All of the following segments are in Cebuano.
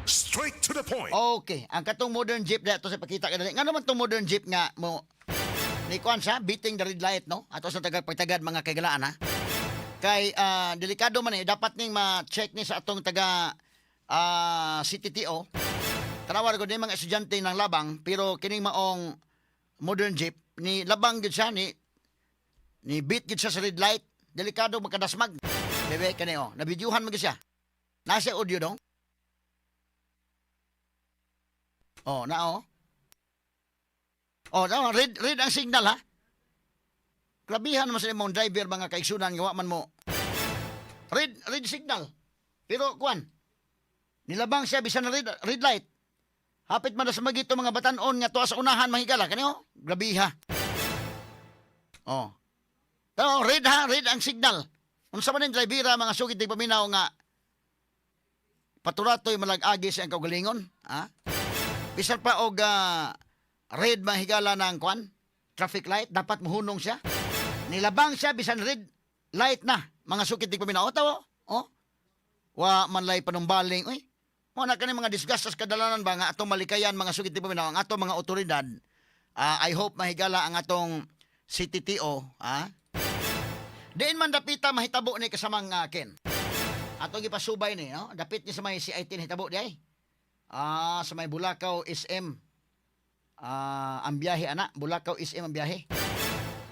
Straight to the point. Okay, ang katong modern jeep na ato sa pakita kadali. Nga naman tong modern jeep nga mo ni kuan sa beating the red light, no? Ato sa tagad pagtagad, mga kaigalaan, ha. Kay delikado man eh, dapat ning ma-check ni sa atong taga CTTO. Tanawa ko ni mga estudyante ng labang, pero kining maong modern jeep ni labang gid siya ni beat gid siya sa red light. Delikado makadasmag. Bebe kani oh, nabidyuhan man gid siya. Nasa audio dong. Oh, na oh. Oh, na, red red ang signal, ha. Grabihan naman sa imong driver, mga kaigsunan, nga wa man mo red red signal. Pero kuan, nilabang siya bisan na red, red light. Hapit man na sa magito mga batanon nga tuwa sa unahan, mahigala kani oh. Grabiha. Oh. Pero red ha, red ang signal. Unsa man ning drivera, mga sugid di paminaw, nga paturatoy malagagi sa iyang kaugalingon, ha? Bisan pa og red, mahigala, ng kwan, traffic light, dapat muhunong siya. Nilabang siya bisan red light na, mga sukit di paminaw. O, tawo, oh. Wa man lay panumbaling, uy. Mo na kani mga disgust sa kadalanan ba nga atong malikayan, mga sukit di paminaw, ang atong mga otoridad. I hope, mahigala, ang atong CTTO, ha? Diin man dapita mahitabo ni kasamang Ken? Atong ipasubay ni, no? Dapit ni sa may CIT nahitabo di ay. Sa may Bulacau SM. Ang biyahe ana, Bulacau SM ang biyahe.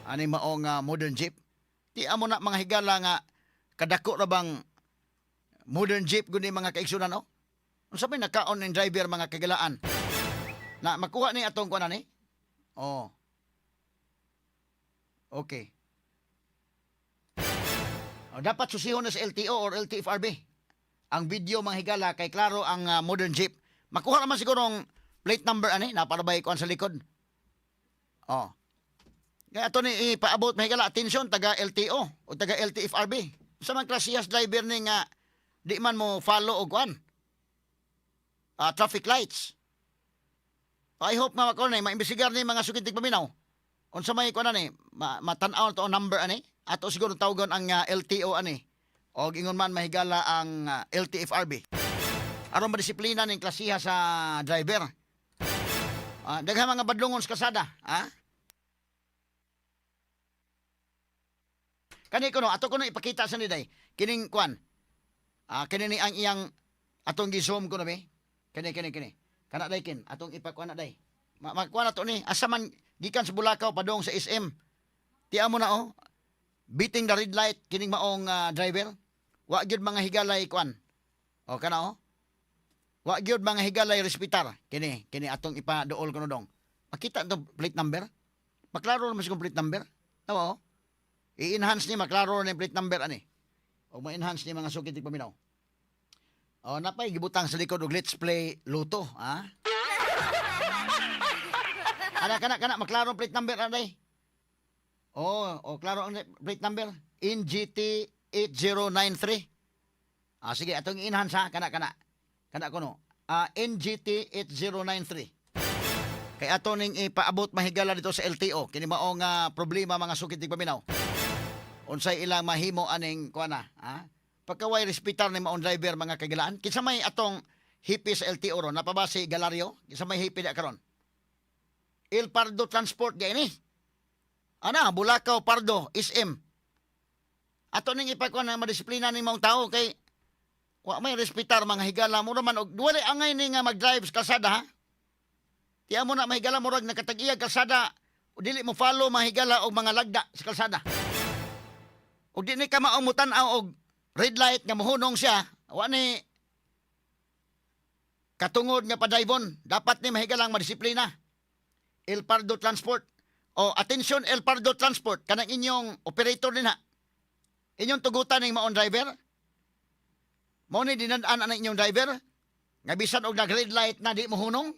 Ani maong modern jeep. Ti amo na, mga higala, nga kadako ra bang modern jeep guni, mga kaigsunan, no? Unsa may nakaon ning driver, mga kagilaan? Na makuha ni atong kuan ani? Oh. Okay. Oh, dapat susihon na sa LTO or LTFRB ang video, mga higala, kay klaro ang modern jeep. Makuha naman siguro ang plate number ani, naparabay kuan sa likod. Oh. Kaya ato ni ipaabot, mga higala, atensyon taga LTO o taga LTFRB. Sa mga klasihas driver ni nga di man mo follow og kuan, traffic lights. I hope nga makuha ni maimbestigar ni, mga sukid paminaw. Unsa may kuan ani, matan-aw to ang number ani. Ato siguro tawgon ang LTO ani. Og ingon man, mahigala, ang LTFRB. Aron madisiplina ning klasiha sa driver. Daghan mga badlongon sa kalsada, ha? Kani ko no, ato ko no ipakita sa niday. Kining kuan. Kini ni ang iyang atong gi-zoom ko na be. Kini kini kini. Kana day kin, atong ipakuan na day. Makuan na to ni asa man gikan sa Bulacau padung sa SM. Tiya mo na oh. Beating the red light kining maong driver. Wa gyud, mga higalay, kuan. O kana oh. Wa gyud, mga higalay, respetar. Kini kini atong ipaduol kuno dong. Makita to plate number? Maklaro naman sa plate number. Tawa oh. I-enhance ni maklaro na yung plate number ani. O ma-enhance ni, mga sukit paminaw. O napay gibutang sa likod og "Let's play lotto", ha? Kana kana kana maklaro ang plate number anay. Oh, klaro ang plate number, NGT 8093. Sige, atong i-enhance ha, kana kana. Kana kuno. NGT 8093. Kay ato ning ipaabot, mahigala, dito sa LTO kini mao nga problema, mga sukit paminaw. Unsay ilang mahimo aning kuana, ha? Pagkaway respetar ni maong driver, mga kagilaan. Kinsa may atong hepe sa LTO ron? Napaba si Galario? Kinsa may hepe na karon? El Pardo Transport gay ni. Ana, Bulacau Pardo SM. Ato ning ipakuan na madisiplina ning maong tao kay wa may respetar, mga higala, mo naman og wala angay ni nga mag-drive sa kalsada, ha. Tiya mo na, mahigala, murag nakatag-iyag kalsada o dili mo follow, mga higala, og mga lagda sa kalsada. Og di ni ka maong mutan-aw og red light nga mohunong siya, wa ni katungod nga padaybon. Dapat ni mahigalang madisiplina. El Pardo Transport. O atensyon El Pardo Transport, kanang inyong operator din ha. Inyong tugutan ning maong driver. Mao ni dinad-an ang inyong driver. Nga bisan og nag red light na di mohunong.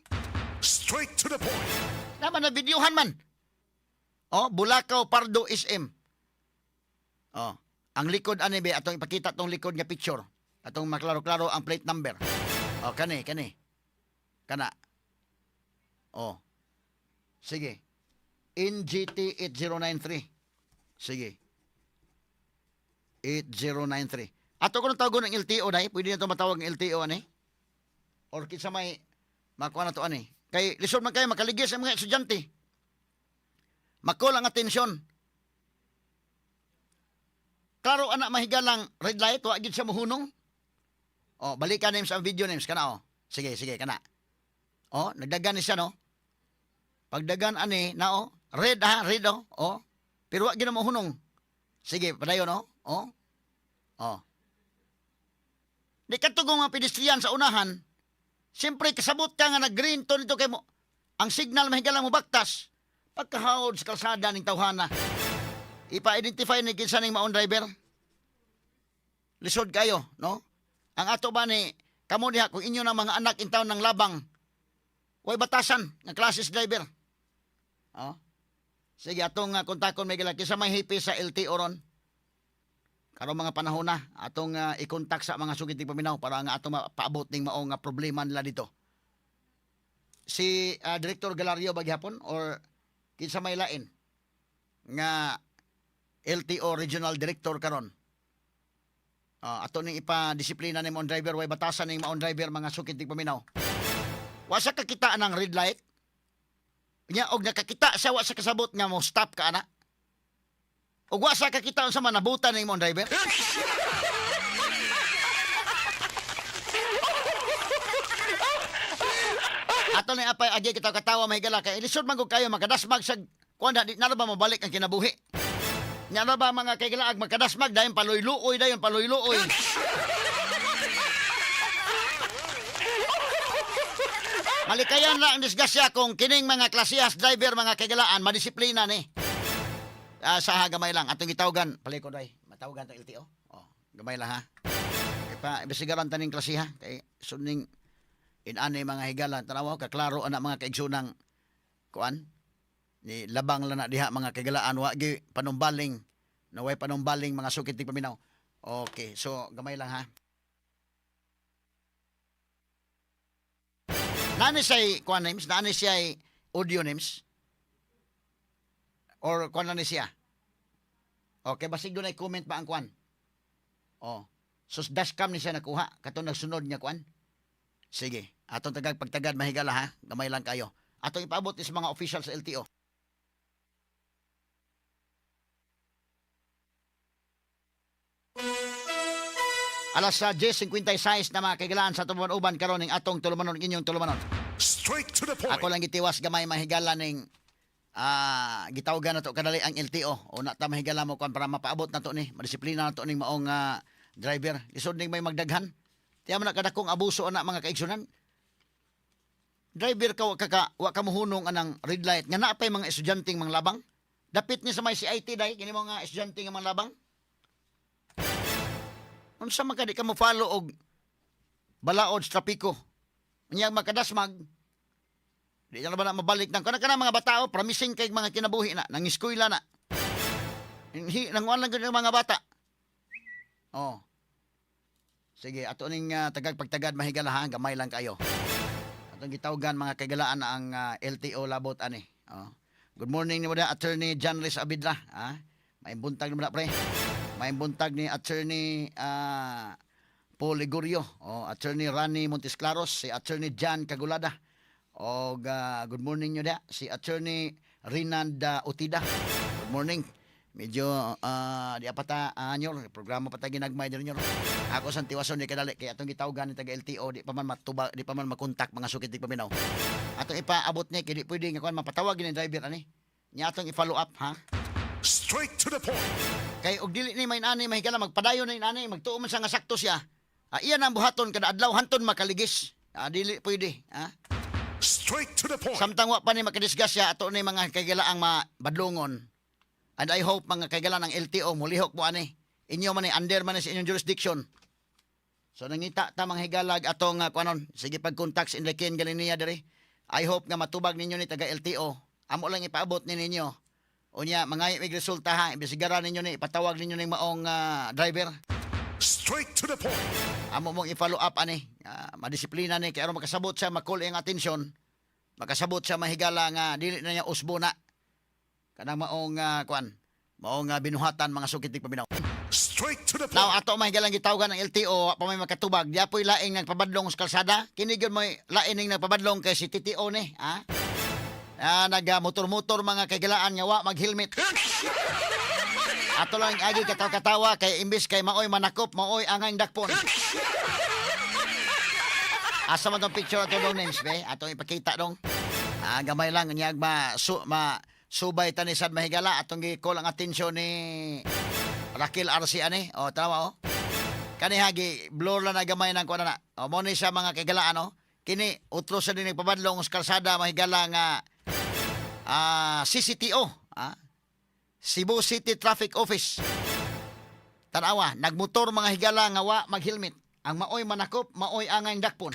Straight to the point. Naman na videohan man. Oh, Bulacau Pardo SM. Oh, ang likod ani be atong ipakita tong likod nga picture. Atong maklaro-klaro ang plate number. Oh, kani kani. Kana. Oh. Sige. NGT 8093. Sige. 8093. Ato ko nang tawagon ng LTO dai, pwede na to matawag ng LTO ani. Or kinsa may makuha na to ani. Kay lisod man kayo makaligis ang mga estudyante. Makol ang atensyon. Klaro ana mahigalang red light, wa gid siya mohunong. Oh, balikan names ang video names kana oh. Sige, sige kana. Oh, nagdagan ni siya, no. Pagdagan ani na oh, red ha, red oh. Oh. Pero wa gid na mohunong. Sige, padayon oh. Oh. Oh. Di katugong mga pedestrian sa unahan. Siyempre kasabot ka nga nag-green to nito kay mo. Ang signal mahigala mo baktas. Pagkahawod sa kalsada ning tawhana. Ipa-identify ni kinsa ning maon driver. Lisod kayo, no? Ang ato ba ni kamo diha kung inyo ng mga anak in town ng labang, way batasan nga classes driver. Oh. Sige, atong kontakon may gila kinsa may hipi sa LTO ron. Karong mga panahon na atong i-contact sa mga sugid paminaw para nga atong mapaabot ning mao nga problema nila dito. Si Director Galario ba gihapon or kinsa may lain nga LTO Regional Director karon? Ato ning ipa-disiplina ni maong driver, way batasan ning maong driver, mga sukid tig paminaw. Wa sa kakita ng red light. Nya og nakakita siya, wa sa kasabot nga mo stop ka ana. Og wa sa kakita unsa man nabutan ning maong driver. Ato ni apay agi kita katawa, mahigala, kay lisod man gud kayo makadasmag sa kuan na di na ba mabalik ang kinabuhi. Nya na ba mga kaigilaag makadasmag dayon paluyluoy, dayon paluyluoy. Malikayan ra ang disgrasya kung kining mga klasiyas driver, mga kaigilaan, madisiplina ni. Sa gamay lang atong gitawagan palay ko day. Matawagan ta LTO. Oh, gamay lang ha. Kay pa imbestigaran taning klasiha kay suning inani mga higala, tanawa kaklaro ana mga kaigsunang kuan ni labang lang na diha, mga kaigalaan, wa gi panumbaling, naway panumbaling, mga sukit ti paminaw. Okay, so gamay lang ha. Nani say kuan names, nani siya audio names or kuan lang ni siya. Okay, basig doon ay comment pa ang kuan. Oh, so dashcam ni siya nakuha katong nagsunod niya kuan. Sige, atong tagag pagtagad, mahigala ha, gamay lang kayo. Atong ipaabot is mga official sa LTO. Alas sa 10:56 na, mga kaigalaan, sa tuman uban karon ning atong tulumanon, inyong tulumanon. Straight to the point. Ako lang gitiwas gamay, mahigala, ning gitawagan na to kadali ang LTO. O na ta, mahigala, mo kuan para mapaabot na to ni, madisiplina na to ning maong driver. Lisod ning may magdaghan. Tiya man na kadakong abuso ana, mga kaigsunan. Driver ka, wa ka mohunong anang red light nga naa pay mga estudyanteng mga labang. Dapit ni sa may CIT dai kini mga estudyante nga mga labang. Unsa man ka di ka mo follow og balaod sa trapiko? Unya makadasmag, di na ba na mabalik ng kana mga batao, promising kay mga kinabuhi na, nang eskwela na. Nanguan lang gyud ang mga bata. Oh. Sige, ato ning tagag pagtagad, mahigala ha, gamay lang kayo. Atong gitawgan, mga kaigalaan, na ang LTO labot ani. Oh. Good morning ni mo Attorney John Riz Abidra, ha? May buntag ni mo pre. May buntag ni Attorney Paul Ligorio, oh, Attorney Rani Montesclaros, si Attorney John Cagulada. Og good morning nyo da si Attorney Rinand Utida. Good morning. Medyo di pa ta nyor, programa pa ta ginagmay diri nyor. Ako sa tiwason ni kadali kay atong gitawgan ni taga LTO, di pa man matuba, di pa man makontak, mga sukit di paminaw. Atong ipaabot ni kay di pwede nga kuan mapatawag ni driver ani. Nya atong i-follow up ha. Straight to the point. Kay og dili ni may ani, mahigala, magpadayon na ani, magtuo man siya nga sakto siya. Iyan ang buhaton kada adlaw hanton makaligis. Dili pwede, ha? Straight to the point. Samtang wa pa ni makadisgrasya, ato ni mga kaigalaan mabadlongon. And I hope, mga kaigalaan ng LTO, mulihok mo ani. Inyo man ni under man ni sa inyong jurisdiction. So nangita ta mga higalag atong kuanon, sige pag-contact sa Enrique Galinia diri. I hope nga matubag ninyo ni taga LTO. Amo lang ipaabot ni ninyo. Unya mga mig resulta ha, imbestigaran ninyo ni, ipatawag ninyo ning maong driver. Straight to the point. Amo mong i-follow up ani. Madisiplina ni kay aron makasabot siya, makul ang atensyon. Makasabot siya, mahigala, nga dili na niya usbo na. Kanang maong kuan, maong binuhatan, mga sukit paminaw. Straight to the Now point. ato mga higalang gitawagan ng LTO, wa pa may makatubag. Di apoy laing nagpabadlong sa kalsada. Kini gyud mo'y lain ning nagpabadlong kay si TTO ni, ha? Ah, nag-motor-motor mga kahigalaan nga wa mag-helmet. Ato lang agi katawa-katawa kay imbis kay maoy manakop, maoy angay dakpon. Asa man tong picture ato dong names be? Atong ipakita dong. Ah, gamay lang niya ma, su, ma subay tanisad mahigala atong gi-call ang atensyon ni Raquel RC ani. O tanawa oh. Kani hagi blur lang na gamay ng kuan na. O mo ni siya mga kahigalaan oh. Kini utro sa din nagpabadlong sa kalsada mahigala nga CCTO, ah. Cebu City Traffic Office. Tanawa, nagmotor mga higala nga wa mag-helmet. Ang maoy manakop, maoy angay dakpon.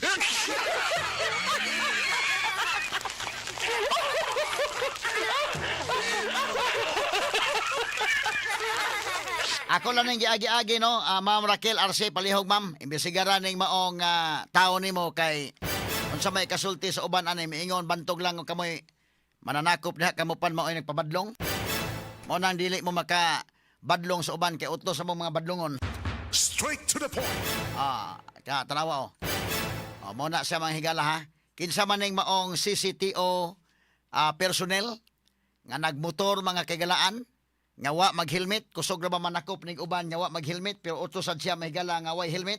Ako lang ning giagi-agi no, Ma'am Raquel Arce palihog ma'am. Imbestigaran ning maong tao nimo kay unsa may kasulti sa uban ani miingon bantog lang og kamoy mananakop diha kamo pan maoy nagpabadlong. Mao nang dili mo maka badlong sa uban kay utlo sa mong mga badlongon. Straight to the point. Ah, ka tanawa oh. Oh, mo na siya mga higala ha. Kinsa man ning maong CCTO personnel nga nagmotor mga kaigalaan nga wa mag-helmet, kusog ra ba manakop ning uban nga wa mag-helmet pero utlo sad siya mahigala nga way helmet.